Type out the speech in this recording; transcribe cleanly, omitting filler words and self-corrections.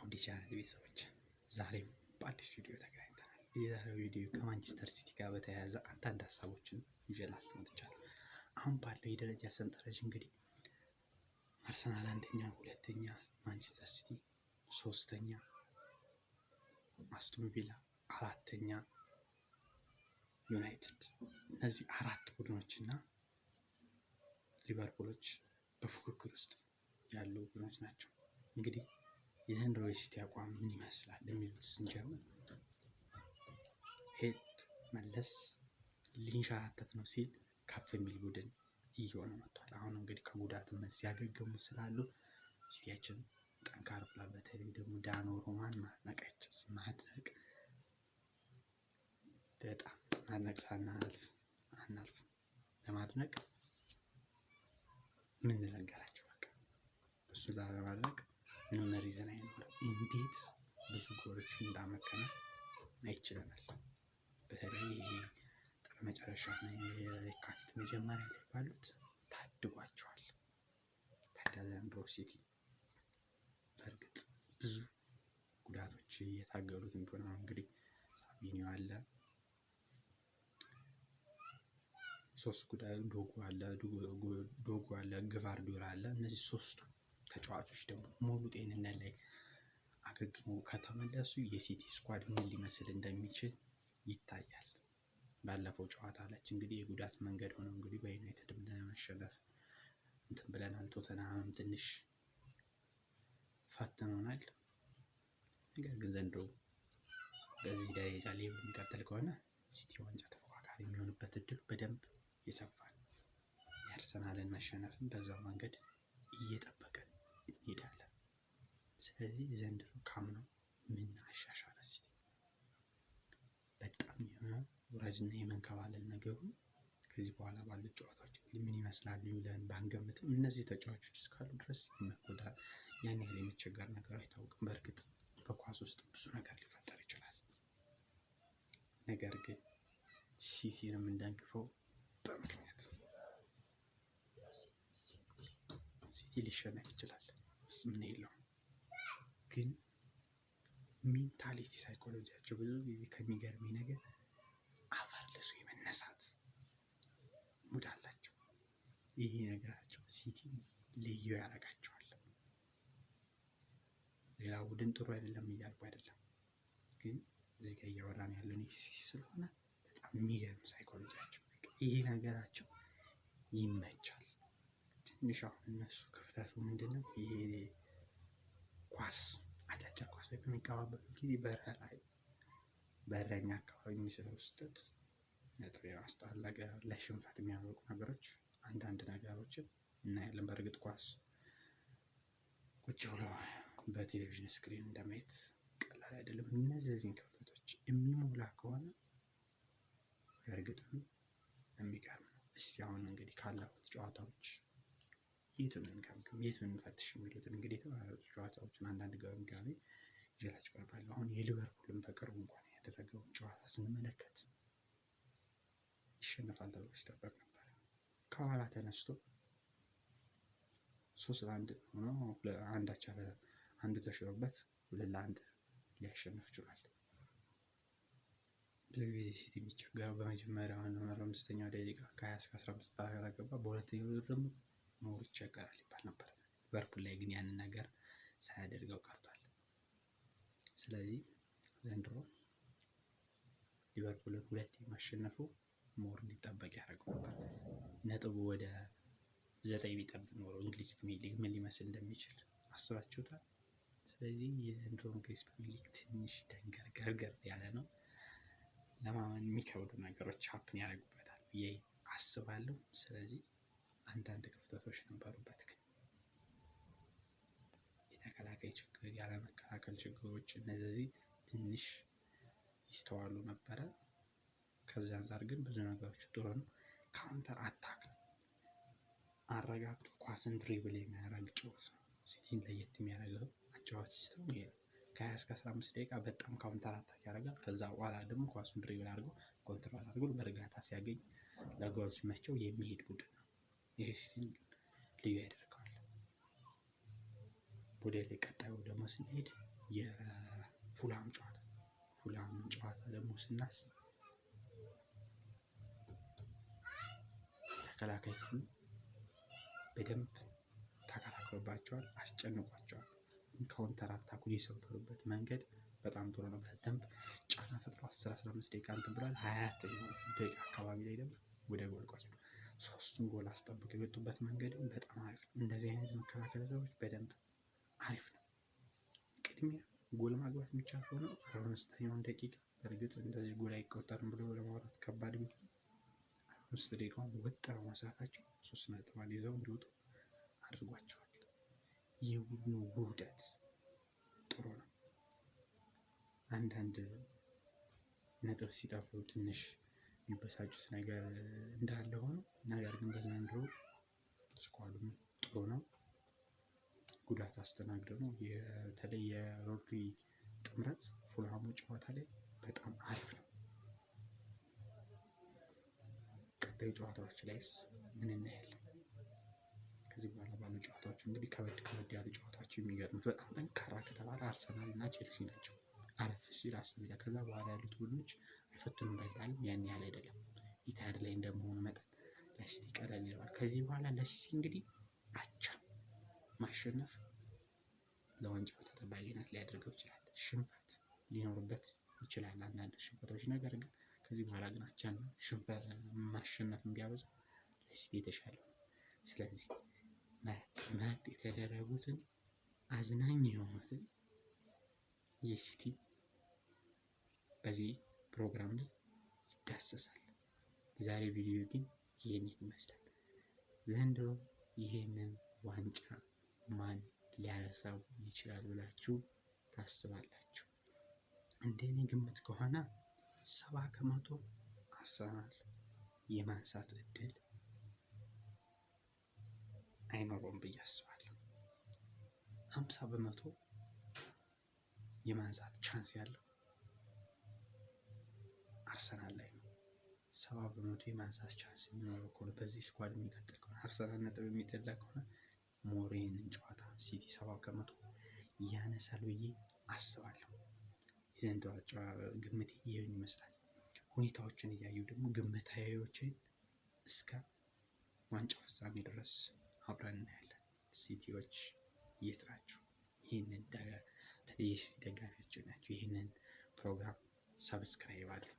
ውድ የቻናል ቤተሰቦች፣ ዛሬም በአዲስ ቪዲዮ ተገናኝተናል። የዛሬው ቪዲዮ ከማንቸስተር ሲቲ ጋር በተያያዘ አንዳንድ ሀሳቦችን ይዤላችሁ መጥቻለሁ። አሁን ባለው የደረጃ ሰንጠረዥ እንግዲህ አርሰናል አንደኛ፣ ሁለተኛ ማንቸስተር ሲቲ፣ ሶስተኛ አስቶን ቪላ፣ አራተኛ ዩናይትድ። እነዚህ አራት ቡድኖች እና ሊቨርፑሎች በፉክክር ውስጥ ያሉ ቡድኖች ናቸው። እንግዲህ የዘንድሮ የሲቲ አቋም ምን ይመስላል የሚሉት ስንጀምር፣ ሄድ መለስ ሊንሸራተት ነው ሲል ከፍ የሚል ቡድን እየሆነ መጥቷል። አሁን እንግዲህ ከጉዳት መልስ ያገገሙ ስላሉ ሲቲያችን ጠንካራ ብሏል። በተለይ ደግሞ ዳኖ ሮማን ማድነቅ፣ ማድነቅ፣ በጣም ማድነቅ ሳናልፍ አናልፍ። ለማድነቅ ምን ልንገራችሁ፣ በቃ እሱ ላለማድነቅ ምንም reason አይኖርም። እንዴት ብዙ ጎሎችን እንዳመከነ አይችለናል። በተለይ ይሄ ጥር መጨረሻ እና የካቲት መጀመሪያ ላይ ባሉት ታድጓቸዋል። ታዲያ ዘንድሮ ሲቲ በእርግጥ ብዙ ጉዳቶች እየታገሉት ቢሆን፣ አሁን እንግዲህ ሳቪኒዮ አለ፣ ሶስት ጉዳይ ዶጉ አለ፣ ግቫርዲዮል አለ። እነዚህ ሶስቱ ተጫዋቾች ደግሞ ሙሉ ጤንነት ላይ አገግመው ከተመለሱ የሲቲ squad ምን ሊመስል እንደሚችል ይታያል። ባለፈው ጨዋታ ላይ እንግዲህ የጉዳት መንገድ ሆነው እንግዲህ በዩናይትድ ለመሸነፍ እንትን ብለናል። ቶተንሃምም ትንሽ ፈትኖናል። ነገር ግን ዘንድሮ በዚህ ደረጃ ላይ የሚቀጥል ከሆነ ሲቲ ዋንጫ ተፎካካሪ የሚሆንበት እድሉ በደንብ ይሰፋል። የአርሰናልን መሸነፍን በዛው መንገድ እየጠበቅን እንሄዳለን። ስለዚህ ዘንድሮ ካምናው ምን አሻሻለ ሲቲ? በጣም የመውረድና የመንከባለል ነገሩ ከዚህ በኋላ ባሉት ጨዋታዎች እንግዲህ ምን ይመስላል ብለን ባንገምትም፣ እነዚህ ተጫዋቾች እስካሉ ድረስ መጎዳት፣ ያን ያህል የመቸገር ነገር አይታወቅም። በእርግጥ በኳስ ውስጥ ብዙ ነገር ሊፈጠር ይችላል። ነገር ግን ሲቲን የምንደግፈው በምክንያት፣ ሲቲ ሊሸነፍ ይችላል፣ ምን የለውም። ግን mentality psychology ያቸው ብዙ ጊዜ ከሚገርመኝ ነገር አፈር ልሶ የመነሳት mood አላቸው። ይሄ ነገራቸው ሲቲ ልዩ ያደርጋቸዋል። ሌላ ቡድን ጥሩ አይደለም እያልኩ አይደለም፣ ግን እዚህ ጋር እያወራን ያለን ሲቲ ስለሆነ በጣም የሚገርም ሳይኮሎጂያቸው፣ ይሄ ነገራቸው ይመቻል። ትንሽ አሁን እነሱ ክፍተቱ ምንድነው? ይሄ ኳስ አጫጭር ኳስ ላይ በሚቀባበሉ ጊዜ በር ላይ፣ በረኛ አካባቢ የሚስለው ስህተት፣ ነጥብ የማስጣል ነገር፣ ለሽንፈት የሚያበቁ ነገሮች፣ አንዳንድ ነገሮችን እናያለን። በእርግጥ ኳስ ቁጭ ብሎ በቴሌቪዥን screen እንደማየት ቀላል አይደለም። እነዚህን ክፍተቶች የሚሞላ ከሆነ በእርግጥም የሚገርም ነው። እስቲ አሁን እንግዲህ ካለፉት ጨዋታዎች የቱን እንገምግም፣ የቱን እንፈትሽ የሚሉትን እንግዲህ የተመረጡ ጨዋታዎችን አንዳንድ ገምጋሚ ይዤላችሁ ቀርባለሁ። አሁን የሊቨርፑልን በቅርቡ እንኳን ያደረገውን ጨዋታ ስንመለከት ይሸነፋል ተብሎ ሲጠበቅ ነበር። ከኋላ ተነስቶ 3-1 ሆኖ፣ አንድ አቻ፣ አንዱ ተሽሮበት 2-1 ሊያሸንፍ ችሏል። ብዙ ጊዜ ሲቲ የሚቸገረው በመጀመሪያው 45ኛው ደቂቃ ከ20 እስከ 15 ካላገባ በሁለተኛው ዙር ደግሞ more ይቸገራል ይባል ነበር። ሊቨርፑል ላይ ግን ያንን ነገር ሳያደርገው ቀርቷል። ስለዚህ ዘንድሮ ሊቨርፑልን ሁለት የማሸነፉ more እንዲጠበቅ ያደርገው ነበር። ነጥቡ ወደ 9 ቢጠብ ኖሮ እንግሊዝ ፕሪሚየር ሊግ ምን ሊመስል እንደሚችል አስባችሁታል? ስለዚህ የዘንድሮ እንግሊዝ ፕሪሚየር ሊግ ትንሽ ደንገርገርገር ያለ ነው። ለማመን የሚከብዱ ነገሮች happen ያደርጉበታል ብዬ አስባለሁ። ስለዚህ አንዳንድ ክፍተቶች ነበሩበት፣ ግን የተከላካይ ችግር፣ ያለመከላከል ችግሮች እነዚህ ትንሽ ይስተዋሉ ነበረ። ከዚህ አንጻር ግን ብዙ ነገሮች ጥሩ ነው። Counter attack ነው። አረጋግቶ ኳስን dribble የሚያደርግ ጨዋታ ነው። ሲቲን ለየት የሚያደርገው አጨዋወት system ኡ ይሄ ነው። ከ20 እስከ 15 ደቂቃ በጣም counter attack ያደርጋል። ከዛ በኋላ ደግሞ ኳሱን dribble አድርጎ፣ control አድርጎ፣ በእርጋታ ሲያገኝ ለጎል ሲመቸው የሚሄድ ቡድን ነው። ይሄ ሲቲን ልዩ ያደርገዋል። ወደ ቀጣዩ ደግሞ ስንሄድ የፉልሃም ጨዋታ፣ ፉልሃም ጨዋታ ደግሞ ስናስብ ተከላካይ ክፍሉ በደንብ ተከላክሎባቸዋል፣ አስጨንቋቸዋል። Counter attack ኡን የሰበሩበት መንገድ በጣም ጥሩ ነው። በደንብ ጫና ፈጥሮ 10 15 ደቂቃ እንትን ብሏል። 24ኛው ደቂቃ አካባቢ ላይ ደግሞ ወደ ጎል ቆዩ። ሶስቱን ጎል አስጠብቀው የወጡበት መንገድም በጣም አሪፍ ነው። እንደዚህ አይነት መከላከል ሰዎች በደንብ አሪፍ ነው። ቅድሚያ ጎል ማግባት የሚቻል ከሆነ 45ኛውን ደቂቃ፣ በእርግጥ እንደዚህ ጎል አይቆጠርም ብሎ ለማውራት ከባድ ቢሆን፣ 45 ደቂቃውን ወጥረው መስራታቸው 3 ነጥብ ይዘው እንዲወጡ አድርጓቸዋል። የቡድኑ ውህደት ጥሩ ነው። አንዳንድ ነጥብ ሲጠፉ ትንሽ የሚበሳጩት ነገር እንዳለ ሆኖ፣ ነገር ግን በዘንድሮ squad ኡም ጥሩ ነው። ጉዳት አስተናግደው ነው። በተለይ የሮድሪ ጥምረት ፉልሃሙ ጨዋታ ላይ በጣም አሪፍ ነው። ቀጣዩ ጨዋታዎች ላይስ ምን እናያለን? ከዚህ በኋላ ባሉ ጨዋታዎች እንግዲህ ከበድ ከበድ ያሉ ጨዋታዎች የሚገጥሙት በጣም ጠንካራ ከተባለ አርሰናል እና ቼልሲ ናቸው። አለፍ ሲል አስቶን ቪላ፣ ከዛ በኋላ ያሉት ቡድኖች አይፈትኑም ባይባልም ያን ያህል አይደለም። ኢታድ ላይ እንደመሆኑ መጠን ለሲቲ ቀለል ይለዋል። ከዚህ በኋላ ለሲቲ እንግዲህ አቻ ማሸነፍ ለዋንጫው ተጠባቂነት ሊያደርገው ይችላል። ሽንፈት ሊኖርበት ይችላል አንዳንድ ሽንፈቶች። ነገር ግን ከዚህ በኋላ ግን አቻና ሽንፈት ማሸነፍን ቢያበዛ ለሲቲ የተሻለ ነው። ስለዚህ መረጥ መረጥ የተደረጉትን አዝናኝ የሆኑትን የሲቲ በዚህ ፕሮግራም ላይ ይዳሰሳል። የዛሬ ቪዲዮ ግን ይህንን ይመስላል። ዘንድሮ ይህንን ዋንጫ ማን ሊያነሳው ይችላል ብላችሁ ታስባላችሁ? እንደኔ ግምት ከሆነ 70% አርሰናል የማንሳት እድል አይኖረውም ብዬ አስባለሁ። 50% የማንሳት chance ያለው አርሰናል ላይ ነው። 70% የማንሳት chance የሚኖረው ከሆነ፣ በዚህ squad የሚቀጥል ከሆነ፣ አርሰናል ነጥብ የሚጥል ከሆነ more ይህንን ጨዋታ ሲቲ 70% ያነሳል ብዬ አስባለሁ። የዘንድሮ ግምቴ ይህን ይመስላል። ሁኔታዎችን እያዩ ደግሞ ግምታዊዎችን እስከ ዋንጫው ፍጻሜ ድረስ አብረን እናያለን። ሲቲዎች የት ናቸው? ይህንን የሲቲ ደጋፊዎች ናቸው። ይህንን ፕሮግራም subscribe አድርጉ።